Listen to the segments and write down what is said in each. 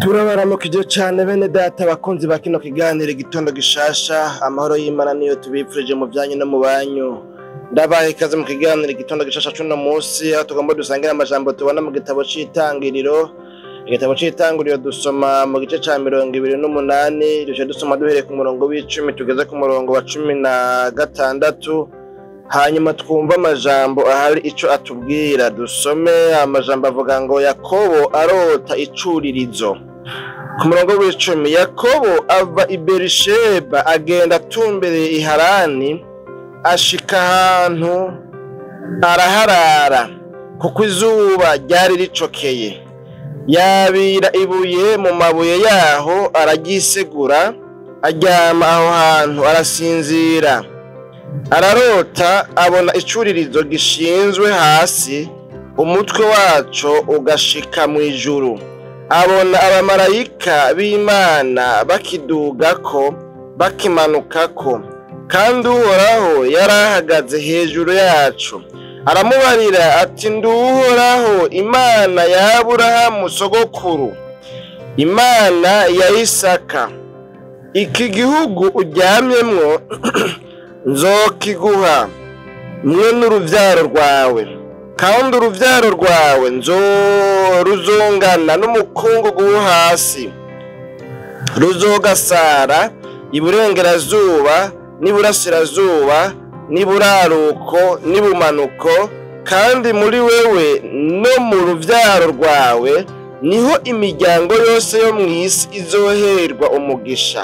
Turabaramukije cane bene data bakunzi ba kino kiganiro Igitondo Gishasha. Amahoro y'Imana niyo tubipfurije mu vyanyu no mu banyu. Ndabaha ikaze mu kiganiro Igitondo Gishasha c'uno musi, aho tugomba dusangira amajambo tubona mu gitabo c'Itangiriro. Igitabo c'Itangiriro dusoma mu gice ca 28, duce dusoma duhereye ku murongo w'10 tugeze ku murongo wa 16, hanyuma twumva amajambo ahari ico atubwira. Dusome amajambo avuga ngo: Yakobo arota icuririzo. Ku murongo w'10, Yakobo ava i Berisheba agenda atumbereye i Harani, ashika ahantu araharara kuko izuba ryari ricokeye. Yabira ibuye mu mabuye yaho araryisegura, aryama aho hantu arasinzira. Ararota abona icuririzo gishinzwe hasi, umutwe waco ugashika mw'ijuru. Abona abamarayika b'Imana bakidugako bakimanukako, kandi Uhoraho yarahagaze hejuru yacu. Aramubarira ati: Ndi Uhoraho Imana ya Aburahamu sogokuru, Imana ya Isaka. Iki gihugu uryamyemwo nzokiguha mwe n'uruvyaro rwawe, kandi uruvyaro rwawe ruzongana n'umukungugu wo hasi, ruzogasara iburengerazuba n'iburasirazuba n'iburaruko n'ibumanuko, kandi muri wewe no mu ruvyaro rwawe niho imiryango yose yo mw'isi izoherwa umugisha.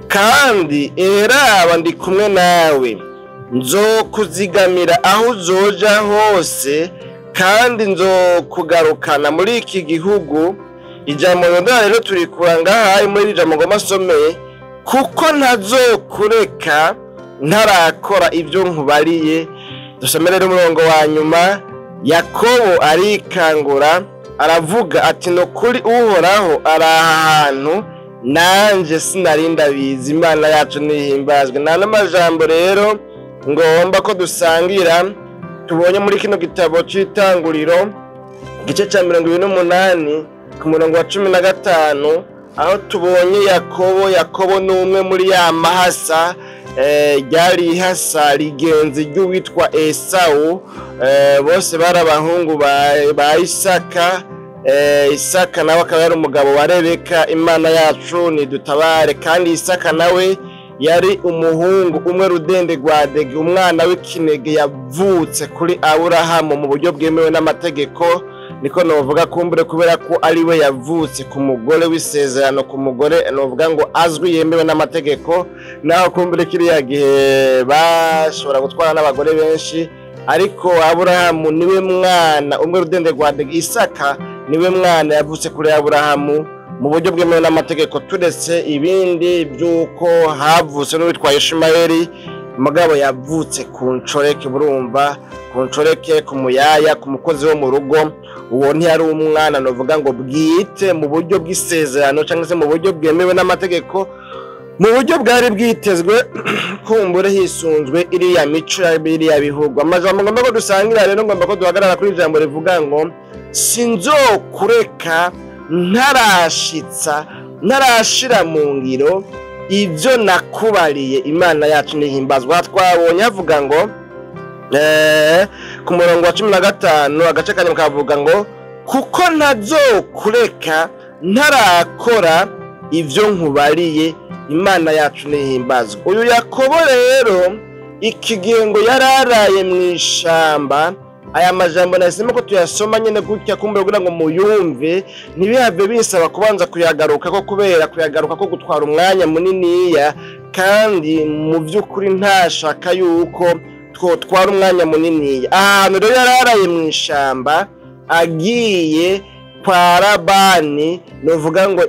Kandi eraba, ndi kumwe nawe, nzokuzigamira aho uzoja hose, kandi nzokugarukana muri iki gihugu. Ijambo yondera rero turikura ngaha muri iri jambo ngoma asomeye: kuko ntazokureka ntarakora ibyo nkubariye. Dusome rero umurongo wa nyuma. Yakobo arikangura aravuga ati: Nukuri Uhoraho ari aha hantu, nanje sinari ndabizi. Imana yacu nihimbazwe. Nta n'amajambo rero ngomba ko dusangira tubonye muri kino gitabo c'Itanguriro, igice ca 28 ku murongo wa 15, aho tubonye Yakobo. Yakobo ni umwe muri ya mahasa, ryari ihasa rigenzi ry'uwitwa Esawu. Bose bari abahungu ba Isaka. Isaka nawe akaba yari umugabo wa Rebeka. Imana yacu nidutabare. Kandi Isaka nawe yari umuhungu umwe rudende rwa dege, umwana w'ikinege yavutse kuri Aburahamu mu buryo bwemewe n'amategeko, niko novuga kumbure, kubera ko ari we yavutse ku mugore w'isezerano, ku mugore novuga ngo azwi yemewe n'amategeko. Naho kumbure kiriya gihe bashobora gutwara n'abagore benshi, ariko Aburahamu niwe mwana umwe rudende rwa dege. Isaka niwe mwana yavutse kuri Aburahamu mu buryo bwemewe n'amategeko, turetse ibindi by'uko havutse n'uwitwa Ishimayeli, mugabo yavutse ku ncoreke. Burumva, ku ncoreke, ku muyaya, ku mukozi wo mu rugo. Uwo ntiyari umwana novuga ngo bwite mu buryo bw'isezerano cyangwa se mu buryo bwemewe n'amategeko, mu buryo bwari bwitezwe kumbure hisunzwe iriya mico ya biriya bihugu. Amajambo ngomba ko dusangira rero, ngomba ko duhagarara kuri ijambo rivuga ngo: sinzokureka ntarashitsa, ntarashira mu ngiro ibyo nakubariye. Imana yacu nihimbazwa. Twabonye avuga ngo ku murongo wa 15, agace kanyuma kavuga ngo: kuko ntazokureka ntarakora ibyo nkubariye. Imana yacu nihimbazwa. Uyu Yakobo rero iki gihe ngo yararaye mu ishamba. Aya majambo nahisemo ko tuyasoma nyine gutya kumbe kugira ngo muyumve, ntibihave bisaba kubanza kuyagaruka ko, kubera kuyagaruka ko gutwara umwanya muniniya, kandi mu by'ukuri ntashaka yuko twotwara umwanya muniniya. Ahantu rero yararaye mu ishamba agiye kwa Labani, novuga ngo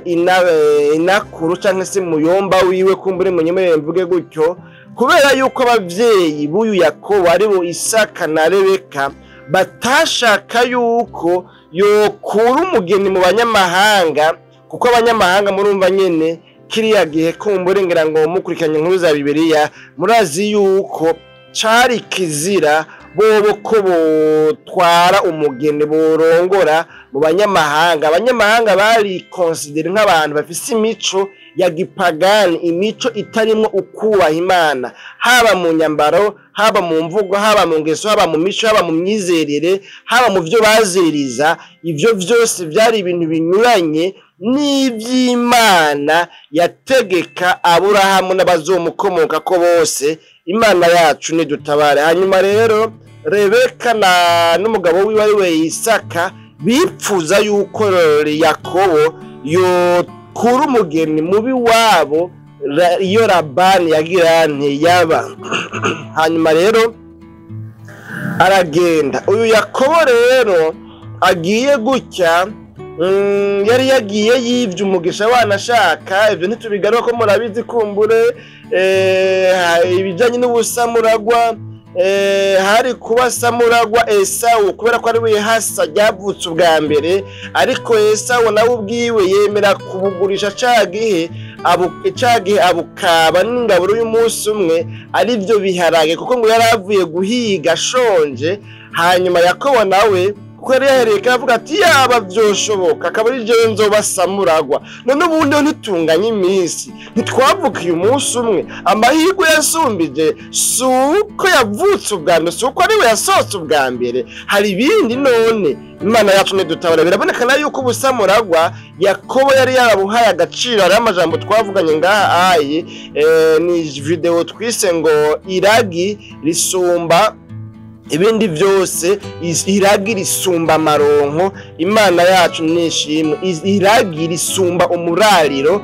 inakuru cyangwa se muyomba wiwe, kumbure munyemerere mvuge gutyo, kubera yuko abavyeyi b'uyu Yakobo ari bo Isaka na Rebeka batashaka yuko yokura umugeni mu banyamahanga, kuko abanyamahanga murumva nyene kiriya gihe kumbure ngira ngo mukurikiranye inkuru za Bibiliya murazi yuko cari kizira bobo ko botwara umugeni, borongora mu banyamahanga. Abanyamahanga bari considéré nk'abantu bafise imico ya gipagani, imico itarimwo ukubaha Imana, haba mu nyambaro, haba mu mvugo, haba mu ngeso, haba mu mico, haba mu myizerere, haba mu vyo baziriza. Ivyo vyose vyari ibintu binyuranye n'ivy'Imana yategeka Aburahamu n'abazomukomoka ko bose. Imana yacu nidutabare. Hanyuma rero Rebeka na n'umugabo wiwe ari we Isaka bipfuza yuko Yakobo yokura umugeni mubi wabo iyo Labani yagira ntiyaba. Hanyuma rero aragenda. Uyu Yakobo rero agiye gutya, yari yagiye yivye umugisha wanashaka. Ivyo ntitubigaruka ko murabizi kumbure, ibijanye n'ubusamuragwa, hari kuba samuragwa Esawu kubera ko ari we hasa ryavutse ubwa mbere, ariko Esawu nawe ubwiwe yemera kubugurisha cagihe cagihe abukaba n'ingaburo y'umunsi umwe arivyo biharage, kuko ngo yari avuye guhiga ashonje. Hanyuma Yakobo nawe kuko yari yahereye avuga ati yaba vyoshoboka akaba ari jewe nzoba samuragwa, none ubundi ntitunganye iminsi, ntitwavukiye umunsi umwe. Amahirwe yasumbije si uko yavutse ubwa mbere, si uko ariwe yasohotse ubwa mbere, hari ibindi. None Imana yacu nidutabara. Birabonekana yuko ubusamuragwa Yakobo yari yarabuhaye agaciro. Hariho amajambo twavuganye ngaha ayi, ni video twise ngo iragi risumba ibindi vyose, iragi risumba amaronko. Imana yacu nishimwe, iragi risumba umurariro.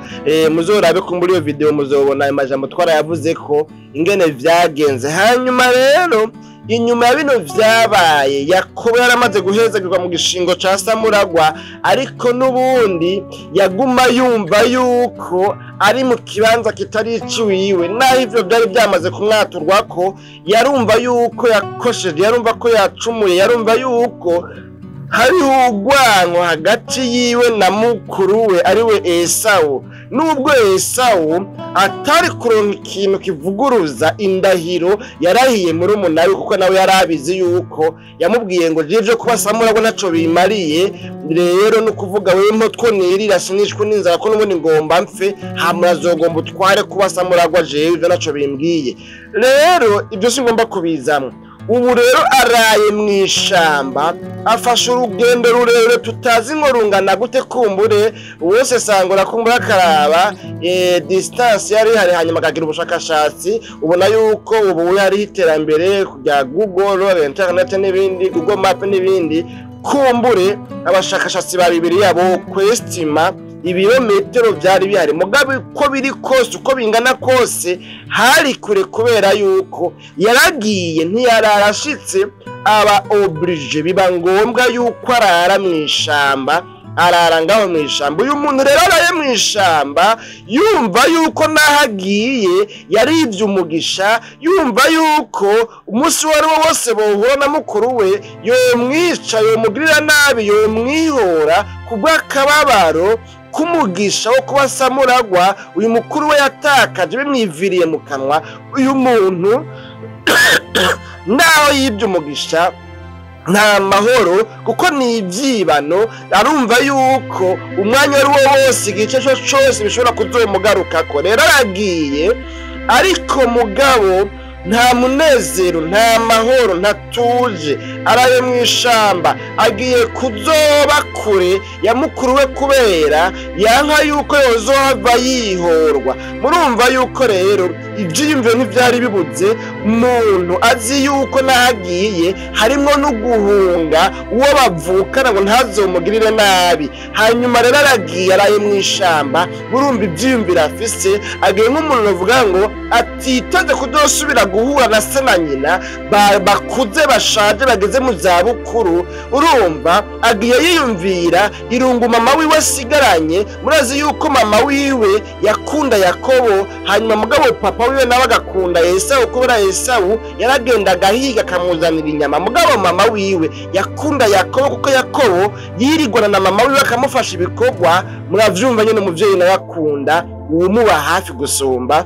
Muzorabe ko muri iyo video muzobona ayo majambo twarayavuze ko ingene vyagenze. Hanyuma rero inyuma ya bino vyabaye, Yakobo yaramaze guhezagirwa mu gishingo ca samuragwa, ariko n'ubundi yaguma yumva yuko ari mu kibanza kitari iciwiwe, naho ivyo vyari vyamaze kumwaturwako. Yarumva yuko yakosheje, yarumva ko yacumuye, yarumva yuko hariho urwanko hagati yiwe na mukuru we ari we Esawu. Nubwo Esawu atari kuronka ikintu kivuguruza indahiro yarahiye muri umunawe, kuko nawe yarabizi yuko yamubwiye ngo jivyo kuba samuragwa ntaco bimariye, rero no kuvuga wewe mpotwo nirira sinishwe n'inzara ko n'ubundi ngomba mfe, hama azogomba utware kuba samuragwa, jewe ivyo ntaco bimbwiye. Rero ibyo singomba kubizamwo. Ubu rero araye mw'ishamba, afashe urugendo rurerure tutazi ngo rungana gute, kumbure wese sangura kumbura akaraba distance yari hari, hanyuma akagira ubushakashatsi. Ubona yuko ubu hariho iterambere rya Google, internet n'ibindi, Google Map n'ibindi, kumbure abashakashatsi ba Bibiliya bo kwestima ibirometero vyari bihari. Mugabe uko biri kose, uko bingana kose, hari kure, kubera yuko yaragiye ntiyararashitse, aba obligé, biba ngombwa yuko arara mw'ishamba, arara ngaho mw'ishamba. Uyu muntu rero araye mw'ishamba yumva yuko naho agiye yarivye umugisha, yumva yuko umunsi uwo ari wo wose bohura na mukuru we yomwica, yomugirira nabi, yomwihora kubw'akababaro k'umugisha wo kuba samuragwa uyu mukuru we yatakaje bimwiviriye mu kanwa. Uyu muntu naho yibye umugisha nta mahoro, kuko ni ibyibano, arumva yuko umwanya ari wo wose, igice cyo cyose bishobora kuzomugarukako. Rero aragiye, ariko mugabo nta munezero, nta mahoro, ntatuje, araye mu ishamba, agiye kuzoba kure ya mukuru we kubera yanka yuko yozohava yihorwa. Murumva yuko rero ivyiyumviro ntivyari bibuze. Umuntu azi yuko nahagiye harimwo no guhunga uwo bavukana ngo ntazomugirire nabi. Hanyuma rero aragiye, araye mu ishamba, murumva ivyiyumviro afise, agiye nk'umuntu bavuga ngo atiteze kuzosubira guhura na se na nyina bakuze bashaje bageze mu zabukuru. Urumva agiye yiyumvira irungu mama wiwe asigaranye. Murazi yuko mama wiwe yakunda Yakobo, hanyuma mugabo papa wiwe nawe agakunda Esawu, kubera Esawu yaragenda agahiga akamuzanira inyama. Mugabo mama wiwe yakunda Yakobo kuko Yakobo yirigwana na mama wiwe akamufasha ibikorwa. Muravyumva nyene, umuvyeyi nawe akunda uwumuba hafi gusumba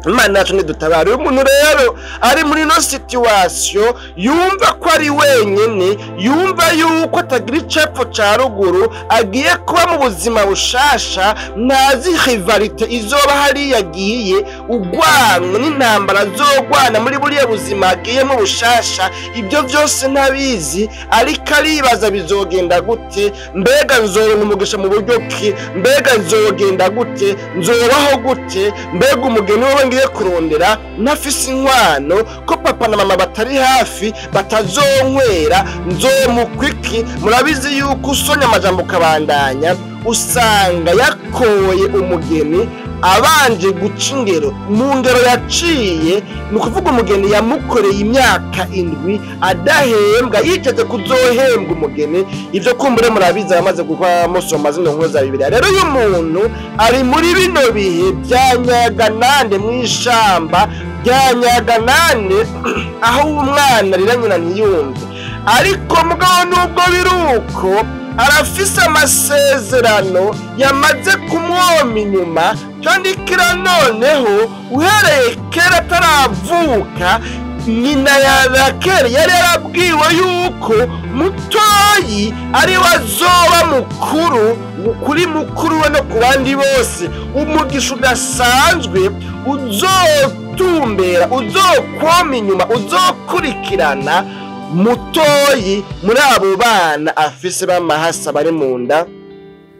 Imana yacu ntidutabare. Uyu muntu rero ari muri ino situation, yumva ko ari wenyine, yumva yuko atagira icepfo ca ruguru, agiye kuba mu buzima bushasha, ntazi rivalité izoba hariya agiye, ugwanwa n'intambara azogwana muri buriya buzima agiyemo bushasha. Ibyo byose ntabizi, ariko aribaza: bizogenda gute? Mbega nzoronka umugisha mu buryo ki? Mbega nzogenda gute? Nzobaho gute? Mbega umugeni wowe ngiye kurondera ntafise inkwano, ko papa na mama batari hafi, batazonkwera, nzomukwiki? Murabizi yuko usonye amajambo ukabandanya, usanga yakoye umugeni abanje guca ingero. Mu ngero yaciye, ni ukuvuga umugeni yamukoreye imyaka 7 adahembwa, yiteze kuzohembwa umugeni. Ibyo kumbure murabizi, abamaze kuba musoma zino nkuru za Bibiliya. Rero uyu muntu ari muri bino bihe bya nyaganande, mu ishamba rya nyaganande, aho umwana arira nyina ntiyumve. Ariko mugabo nubwo biri uko, arafise amasezerano yamaze kumwoma inyuma. Kandi kira noneho uhereye kera ataravuka, nyina ya Rakeli yari yarabwiwe yuko mutoyi ari we azoba mukuru kuri mukuru we no ku bandi bose. Umugisha udasanzwe uzotumbera, uzokwoma inyuma, uzokurikirana mutoyi muri abo bana afise b'amahasa bari mu nda.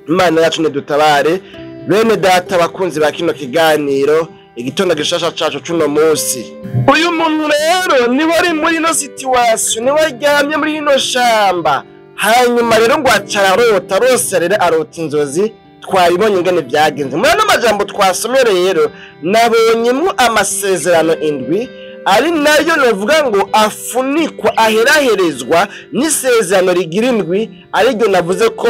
Imana yacu ntidutabare. Bene data, bakunzi ba kino kiganiro Igitondo Gishasha cacu cuno munsi, uyu muntu rero niwe ari muri ino situation, niwe aryamye muri ino shamba. Hanyuma rero ngo aca ararota rose. Rero arota inzozi, twabibonye ingene vyagenze. Muri ano majambo twasomye rero, nabonyemwo amasezerano 7, ari nayo novuga ngo afunikwa, aheraherezwa n'isezerano rigira indwi, ariryo navuze ko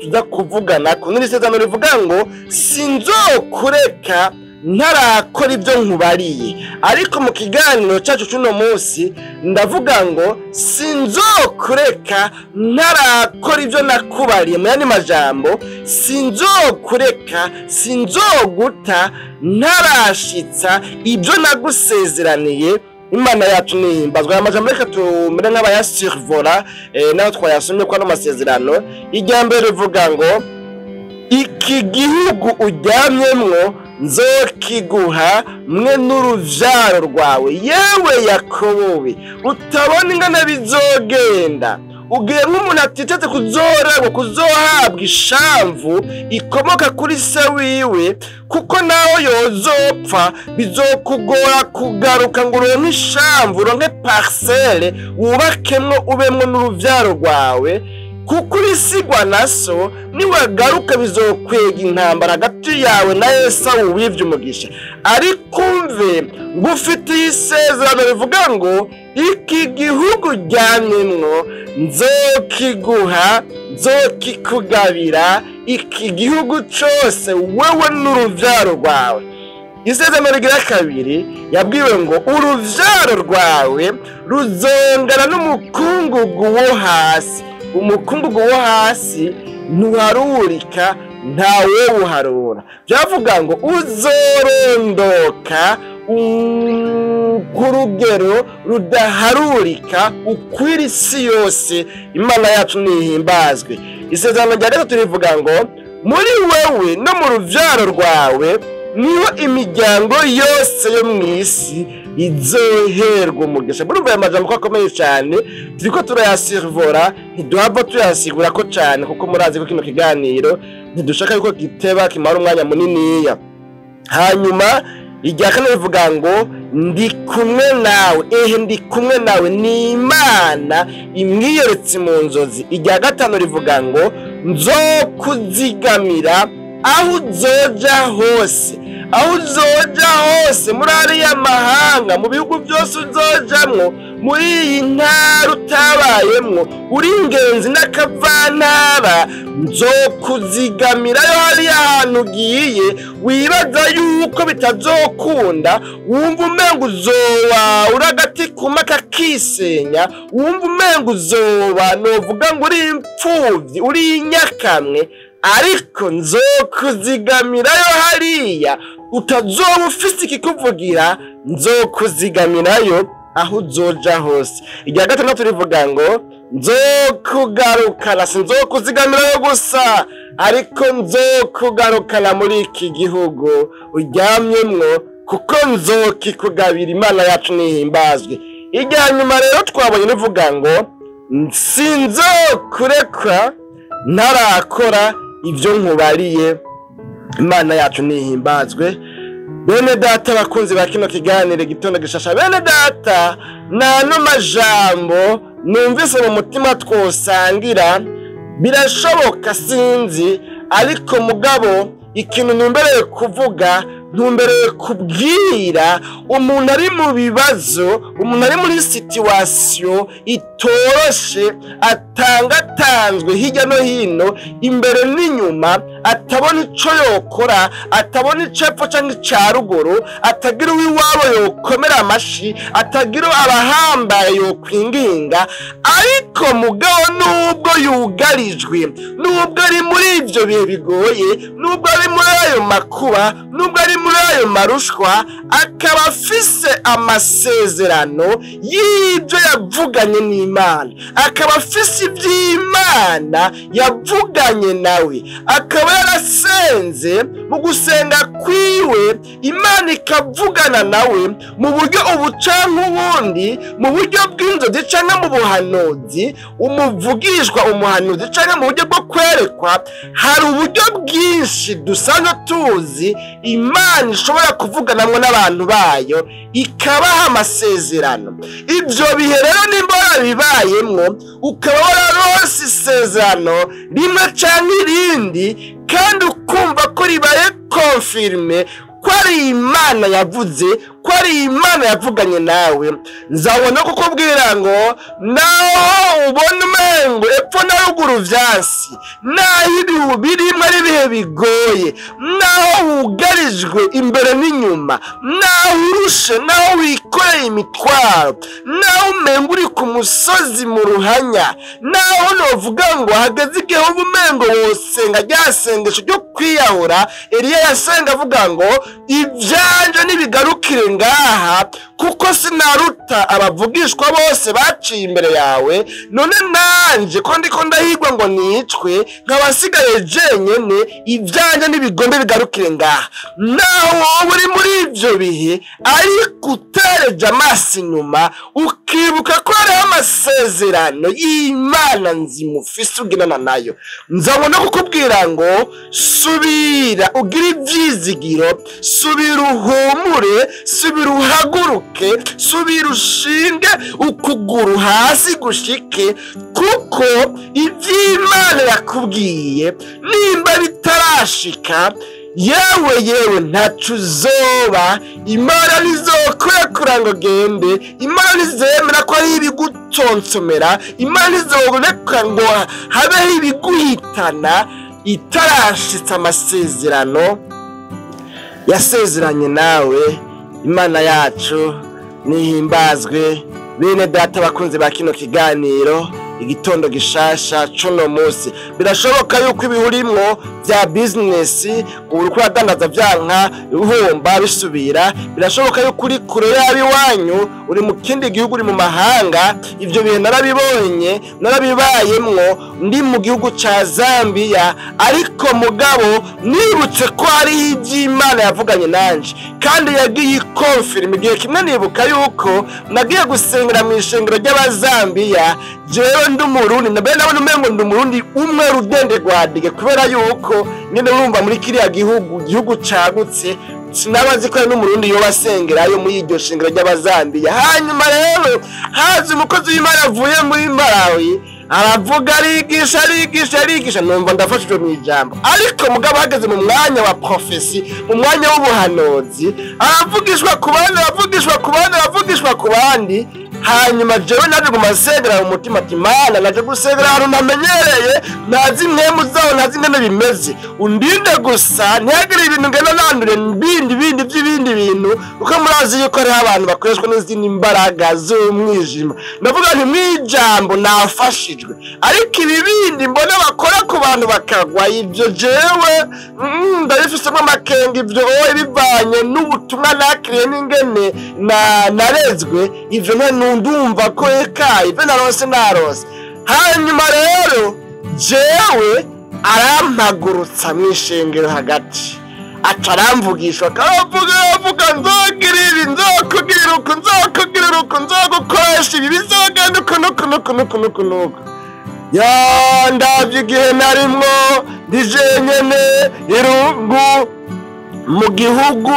tuza kuvugana ko n'isezerano rivuga ngo: "Sinzokureka ntarakora ibyo nkubariye." Ariko mu kiganiro cyacu cy'uno munsi ndavuga ngo: "Sinzokureka ntarakora ibyo nakubariye." Mu yandi majambo, sinzokureka, sinzoguta ntarashitsa ibyo nagusezeraniye. Imana yacu nihimbazwa. Aya majambo reka tumere nk'abayasurvola, naho twayasomye ko ano masezerano. Irya mbere rivuga ngo: "Iki gihugu uryamyemwo nzokiguha mwe n'uruvyaro rwawe." Yewe Yakobo we, utabona ingana bizogenda, ugiye nk'umuntu atiteze kuzoragwa, kuzohabwa ishamvu ikomoka kuri se wiwe, kuko naho yozopfa bizokugora kugaruka ngo uronke ishamvu, uronke parcelle wubakemwo, ubemwo n'uruvyaro rwawe, kuko urisigwa na so. Niwagaruka bizokwega intambara hagati yawe na Esawu wivye umugisha. Ariko umve, ngufitiye isezerano rivuga ngo: "Iki gihugu uryamyemwo nzokiguha, nzokikugabira, iki gihugu cose, wewe n'uruvyaro rwawe." Isezerano rigira kabiri, yabwiwe ngo: "Uruvyaro rwawe ruzongana n'umukungugu wo hasi." Umukungugu wo hasi ntuharurika, ntawowuharura. Byavuga ngo uzorondoka ku rugero rudaharurika, ukwira isi yose. Imana yacu nihimbazwe. Isezerano rya gatatu rivuga ngo: "Muri wewe no mu ruvyaro rwawe niho imiryango yose yo mu isi izoherwa umugisha." Murumva aya majambo ko akomeye cyane. Turiko turayasurvola, ntiduhava tuyasigura ko cyane, kuko murazi ko kino kiganiro ntidushaka yuko giteba kimara umwanya muniniya. Hanyuma irya kane rivuga ngo: "Ndi kumwe nawe." Ehe, ndi kumwe nawe, ni Imana imwiyeretse mu nzozi. Irya gatanu rivuga ngo: "Nzokuzigamira aho uzoja hose." Aho uzoja hose muri ariya mahanga, mu bihugu byose uzojamwo, muri iyi ntara utabayemwo, uri ingenzi n'akavantara, nzokuzigamirayo. Hariya hantu ugiye wibaza yuko bitazokunda, wumva umenga uzoba uri agati kuma kakisenya, wumva umenga uzoba novuga ngo uri imfuvyi, uri inyakamwe. Ariko nzokuzigamirayo hariya utazoba ufise ikikuvugira, nzokuzigamirayo aho uzoja hose. Irya gatandatu rivuga ngo nzokugarukana, sinzokuzigamirayo gusa, ariko nzokugarukana muri iki gihugu uryamyemwo, kuko nzokikugabira. Imana yacu nihimbazwe. Irya nyuma rero twabonye rivuga ngo sinzokureka ntarakora ibyo nkubariye. Imana yacu nihimbazwe. Bene data bakunzi ba kino kiganiro Igitondo Gishasha, bene data, nano majambo numvise mu mutima twosangira, birashoboka sinzi, ariko mugabo ikintu ntumbereye kuvuga, ntumbereye kubwira umuntu ari mu bibazo, umuntu ari muri situation itoroshe, atangatanzwe hirya no hino, imbere n'inyuma, atabona ico yokora, atabona icepfo canke ica ruguru, atagira uw'iwabo yokomera amashi, atagira abahambaye yokwinginga. Ariko mugabo nubwo yugarijwe, nubwo ari muri ivyo bihe bigoye, nubwo ari muri ayo makuba, nubwo ari muri ayo marushwa, akaba afise amasezerano y'ibyo yavuganye n'Imana, akaba afise iby'Imana yavuganye nawe, akaba yarasenze, mu gusenga kwiwe Imana ikavugana nawe mu buryo ubu canke ubundi, mu buryo bw'inzozi canke mu buhanuzi, umuvugishwa umuhanuzi canke mu buryo bwo kwerekwa. Hari uburyo bwinshi dusanzwe tuzi Imana ishobora kuvuganamwo n'abantu bayo ikabaha amasezerano. Ibyo bihe rero nimba warabibayemwo, ukaba wararonse isezerano rimwe canke irindi, kandi ukumva ko ribaye confirmé ko ari Imana yavuze, ko ari Imana yavuganye nawe, nzabona kukubwira ngo naho ubona umengo epfo na ruguru vyansi, naho ibihu birimwo ari ibihe bigoye, naho wugarijwe imbere n'inyuma, naho urushe, naho wikoreye imitwaro, naho umengo uri ku musozi mu ruhanya, naho novuga ngo hageze igihe uba umengo wosenga rya sengesho ryo kwiyahura Eliya yasenga avuga ngo ivyanje nibigarukire ngaha, kuko sinaruta abavugishwa bose baciye imbere yawe, none nanje ko ndiko ndahigwa ngo nicwe nkabasigaye jenyene, ivyanje nibigombe bigarukire ngaha. Naho wowe uri muri ivyo bihe, ariko utereje amaso inyuma ukibuka ko hariho amasezerano y'Imana nzima ufise uginana nayo, nzabona kukubwira ngo subira ugire ivyizigiro, subira uhumure, subira uhaguruke, subira ushinge ukuguru hasi gushike, kuko ivy'Imana yakubwiye nimba bitarashika, yewe yewe ntaco uzoba. Imana ntizokurekura ngo gende, Imana ntizemera ko hari ibiguconsomera, Imana ntizoreka ngo habeho ibiguhitana itarashitsa amasezerano yasezeranye nawe. Imana yacu nihimbazwe. Bene data bakunzi ba kino kiganiro Igitondo Gishasha cuno munsi, birashoboka yuko ibihurimwo vya business uriko uradandaza vyanka, uhomba bisubira, birashoboka yuko uri kure y'abiwanyu, uri mu kindi gihugu, uri mu mahanga. Ivyo bihe narabibonye, narabibayemwo ndi mu gihugu ca Zambia, ariko mugabo nibutse ko hariho ivy'Imana yavuganye nanje kandi yagiye ikonfirma. Igihe kimwe nibuka yuko nagiye gusengera mu ishengero ry'Abazambiya, jewe ndi Umurundi, nabe nabona umengo ndi Umurundi umwe rudende rwadige, kubera yuko nyene urumva muri kiriya gihugu, gihugu cagutse, sinabazi ko ari n'Umurundi yoba asengerayo muri iryo shengero ry'Abazambiya. Hanyuma rero haza umukozi w'Imana avuye muri Malawi, aravuga, arigisha, arigisha, arigisha, numva ndafashijwe mu ijambo. Ariko mugabo ahagaze mu mwanya wa prophétie, mu mwanya w'ubuhanuzi, aravugishwa ku bandi, aravugishwa ku bandi, aravugishwa ku bandi. Hanyuma jewe naje gumasengera mu mutima ati Mana, naje gusengera ahantu ntamenyereye, ntazi impwemu zaho, ntazi ingene bimeze, undinde gusa ntihagire ibintu ngenda nandure bindi bindi by'ibindi bintu, kuko murazi yuko hariho abantu bakoreshwa n'izindi mbaraga z'umwijima. Ndavuga nti mw'ijambo nafashijwe, ariko ibi bindi mbona bakora ku bantu bakagwa, ibyo jewe ndabifisemo amakenga, ibyo bivanye n'ubutumwa nakiriye n'ingene narezwe, ivyo ndumva ko eka ibyo narose narose. Hanyuma rero jewe arampagurutsa mw'ishengero hagati, aca aramvugisha, akavuga avuga nzogira ibi, nzokugirira uku, nzokugirira uku, nzogukoresha ibi, bizogenda uku nuku nuku nuku nuku nuku. Ya ndavye igihe narimwo ndi jenyene irungu mu gihugu,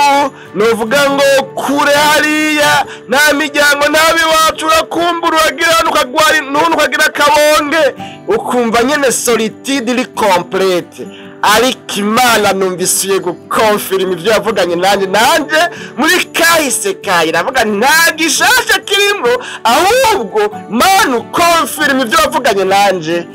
novuga ngo kure hariya nta miryango nta biwacu, urakumbura uragira ukagwara intuntu ukagira akabonge, ukumva nyene solitude iri complete. Ariko Imana numvise gukonfirma ivyo yavuganye nanje muri kahise kayi, iravuga nta gishasha kirimo, ahubwo Mana ukonfirma ivyo wavuganye nanje.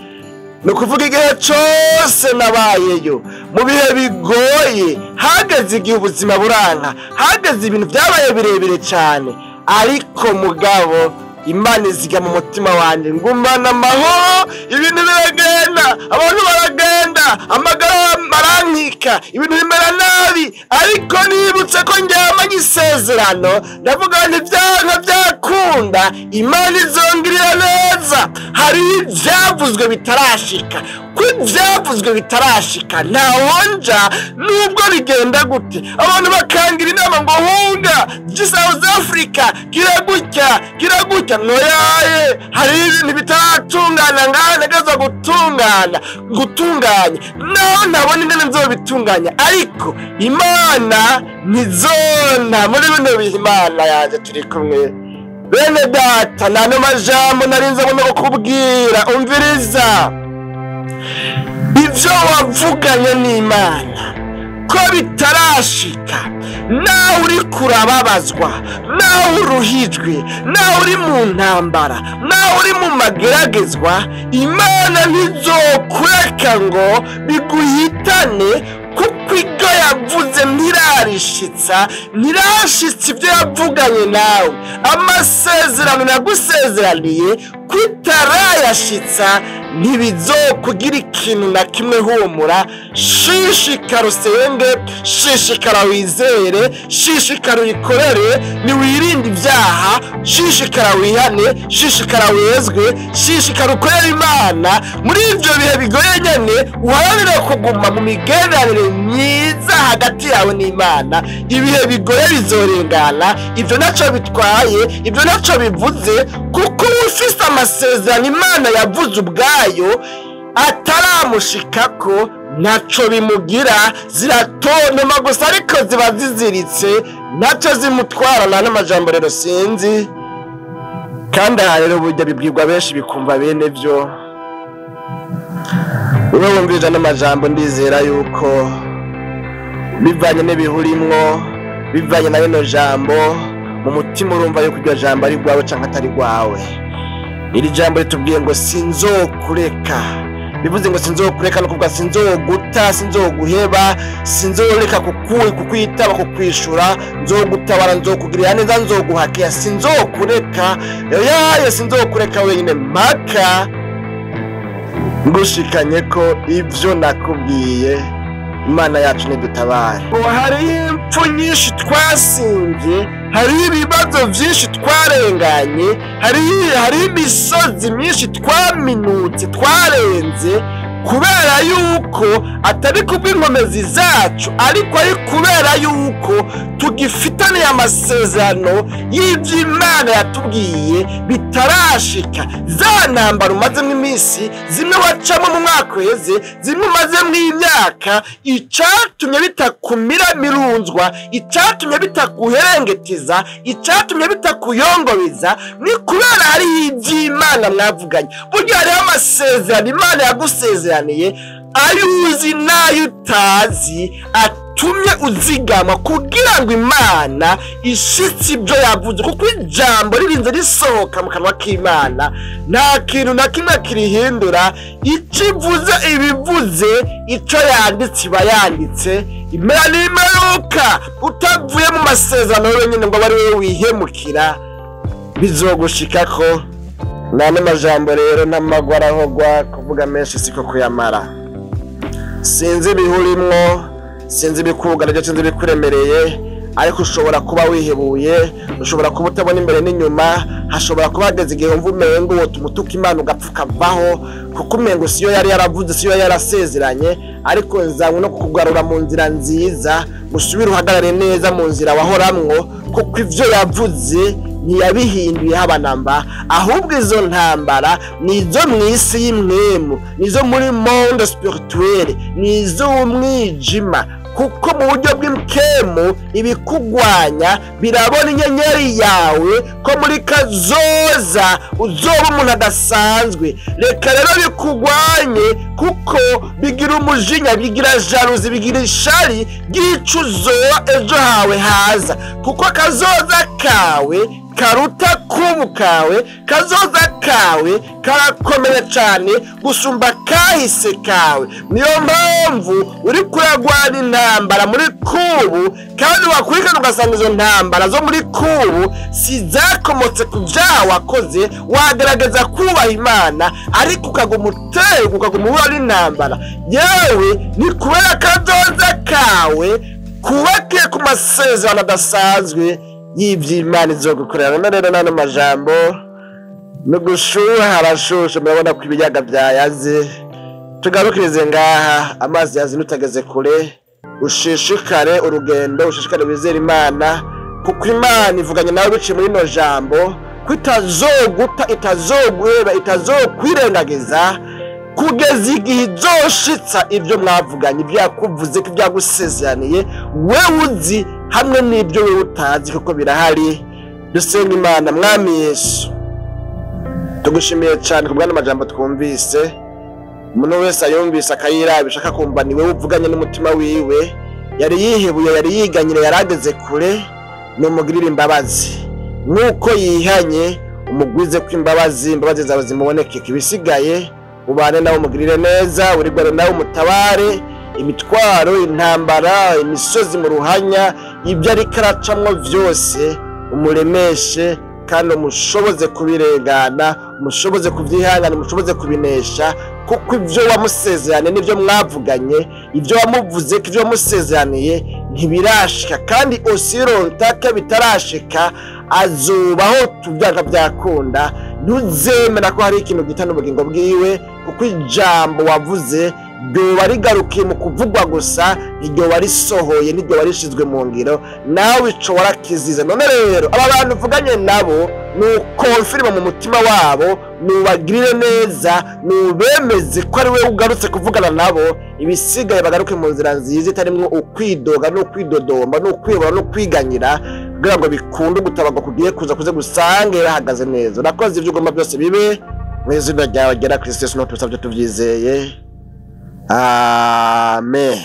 Ni ukuvuga igihe cose nabayeyo mu bihe bigoye, hageze igihe ubuzima buranka, hageze ibintu byabaye birebire cyane, ariko mugabo Imana iziga mu mutima wanje ngumana amahoro, ibintu biragenda, abantu baragenda, amagara barankika, ibintu bimera nabi, ariko nibutse ko ndyamanye isezerano, ndavuga nti byanka byakunda, Imana izongirira neza. Hari ibyavuzwe bitarashika, ko ibyavuzwe bitarashika ntawonja nubwo bigenda gute. Abantu bakangira inama ngo hunga South Africa, gira gutya gira gutya, noyaye hari ibintu bitaratungana ngaha ntegerezwa gutungana gutunganya, naho ntabona ingene nzobitunganya, ariko Imana ntizona muri bino bihe. Imana yanjye turi kumwe. Bene data, nta majambo narinze ngomba kukubwira, umviriza ibyo wavuganye n'Imana ko bitarashika, nawe uri kurababazwa, nawe uruhijwe, nawe uri mu ntambara, nawe uri mu mageragezwa, Imana ntizokureka ngo biguhitane, kuko ibyo yavuze ntirarishitsa, ntirashitsa ibyo yavuganye nawe. Amasezerano nagusezeraniye kutarayashitsa ntibizokugira ikintu na kimwe. Humura, shishikara usenge, shishikara wizere, shishikara uyikorere, niwirinde ibyaha, shishikara wihane, shishikara wezwe, shishikara ukorere Imana. Muri ibyo bihe bigoye nyene uharanire kuguma mu migenderanire myiza hagati yawe n'Imana. Ibihe bigoye bizorengana, ibyo ntaco bitwaye, ibyo ntaco bivuze, kuko ufise amasezerano Imana yavuze ubwayo ataramushikako ntaco bimugira, ziratontoma gusa ariko ziba ziziritse, ntaco zimutwarana. N'amajambo rero sinzi, kandi aha rero burya bibwirwa benshi bikumva bene byo. Uwo wumvije n'amajambo ndizera yuko bivanye n'ibihurimwo, bivanye na rino jambo, mu mutima urumva yuko iryo jambo ari rwawe canke atari rwawe. Iri jambo ritubwiye ngo sinzokureka, bivuze ngo sinzokureka no kuvuga sinzoguta, sinzoguheba, sinzoreka kukwitaba, kukwishura, nzogutabara, nzokugirira neza, nzoguhakeya, sinzokureka, yaye sinzokureka wenyine mpaka ngushikanye ko ibyo nakubwiye. Imana yacu nidutabare. Hari impfu nyinshi twasimbye, hari ibibazo byinshi twarenganye, hari imisozi myinshi twaminutse twarenze, kubera yuko atari kubw'inkomezi zacu, ariko ari kubera yuko tugifitaniye amasezerano y'ibyo Imana yatubwiye bitarashika. Za ntambara umazemo iminsi, zimwe wacamo mu mwaka uheze, zimwe umazemo imyaka, icatumye bitakumira mirunzwa, icatumye bitakuherengetiza, icatumye bitakuyongobeza, ni kubera hari ibyo Imana mwavuganye. Burya hariho amasezerano Imana yagusezeraniye, ayo uzi n'ayo utazi, yatumye uzigama kugira ngo Imana ishitse ibyo yavuze, kuko ijambo ririnze risohoka mu kanwa k'Imana nta kintu na kimwe kirihindura. Icyo ivuze ibivuze, icyo yanditse iba yanditse. Impera n'imperuka utavuye mu masezerano wenyine ngo abe ari wowe wihemukira, bizogushikako. Nta n'amajambo rero n'amagwa arahogwa, kuvuga menshi siko kuyamara. Sinzi ibihurimwo, sinzi ibikugarije, sinzi ibikuremereye, ariko ushobora kuba wihebuye, ushobora kuba utabona imbere n'inyuma, hashobora kuba hageze igihe wumva umengo wotuma utuka Imana ugapfa ukavaho, kuko umengo siyo yari yaravuze, siyo yari yarasezeranye. Ariko nzanywe no kukugarura mu nzira nziza, usubire uhagarare neza mu nzira wahoramwo, kuko ivyo yavuze ntiyabihinduye haba namba. Ahubwo izo ntambara ni izo mu isi y'imwemu, ni izo muri monde spirituelle, ni iz'umwijima, kuko mu buryo bw'imkemu ibikugwanya birabona inyenyeri yawe ko muri kazoza uzoba umuntu adasanzwe. Reka rero bikugwanye, kuko bigira umujinya, bigira jalousie, bigira ishari ry'ico uzoba ejo hawe haza, kuko kazoza kawe karuta kubu kawe, kazoza kawe karakomeye cyane gusumba kahise kawe. Niyo mpamvu uri kuragwana intambara muri kubu, kandi wakurikirana ugasanga izo ntambara zo muri kubu si zakomotse ku byaha wakoze. Wagerageza kubaha Imana ariko ukaguma uterwa, ukaguma uhura n'intambara. Yewe, ni kubera kazoza kawe kubakiye ku masezerano adasanzwe y'iby'Imana izogukorera. None rero n'ano majambo no gushuha harashushe, murabona ko ibiyaga byayaze. Tugarukirize ngaha, amazi yazindutse ageze kure. Ushishikare urugendo, ushishikare wizere Imana, kuko Imana ivuganye nawe biciye muri ino jambo ko itazoguta, itazoguheba, itazokwirengagiza kugeza igihe izoshitsa ibyo mwavuganye, ibyo yakuvuze, ko ibyo yagusezeraniye wewe uzi hamwe n'ibyo wewe utazi, kuko birahari. Dusenga Imana. Mwami Yesu, tugushimiye cyane ku bw'ano majambo twumvise. Umuntu wese ayumvise akayirabisha akakumva ni wewe uvuganye n'umutima wiwe, yari yihebuye, yari yiganyire, yarageze kure, numugirire imbabazi nk'uko yihanye, umugwize ko imbabazi, imbabazi zawe zimuboneke. Ibisigaye ubane nawe, umugirire neza, urigwane nawe, umutabare imitwaro, intambara, imisozi mu ruhanya, ibyo ariko aracamwo vyose umuremeshe kandi umushoboze kubirengana, umushoboze kuvyihangana, umushoboze kubinesha, kuko ibyo wamusezeranye n'ibyo mwavuganye, ibyo wamuvuze ko ibyo wamusezeraniye ntibirashika, kandi osirontake bitarashika azubaho tubyanga byakunda. Ntuzemera ko hari ikintu gita n'ubugingo bwiwe, kuko ijambo wavuze ryoba rigarukiye mu kuvugwa gusa, ntiryoba risohoye, ntiryoba rishizwe mu ngiro, nawe ico warakizize. None rero aba bantu uvuganye nabo nukonfirima mu mutima wabo, nubagirire neza, nubemeze ko ari we ugarutse kuvugana nabo, ibisigaye bagaruke mu nzira nziza itarimwo ukwidoga no kwidodomba no kwibora no kwiganyira, kugira ngo bikunde gutabarwa kugiye kuza kuze gusange bahagaze neza. Urakoze, ibyo ugomba byose bibe mu izina ryawe ryera Kristo Yesu, tubisabye tubyizeye, amen.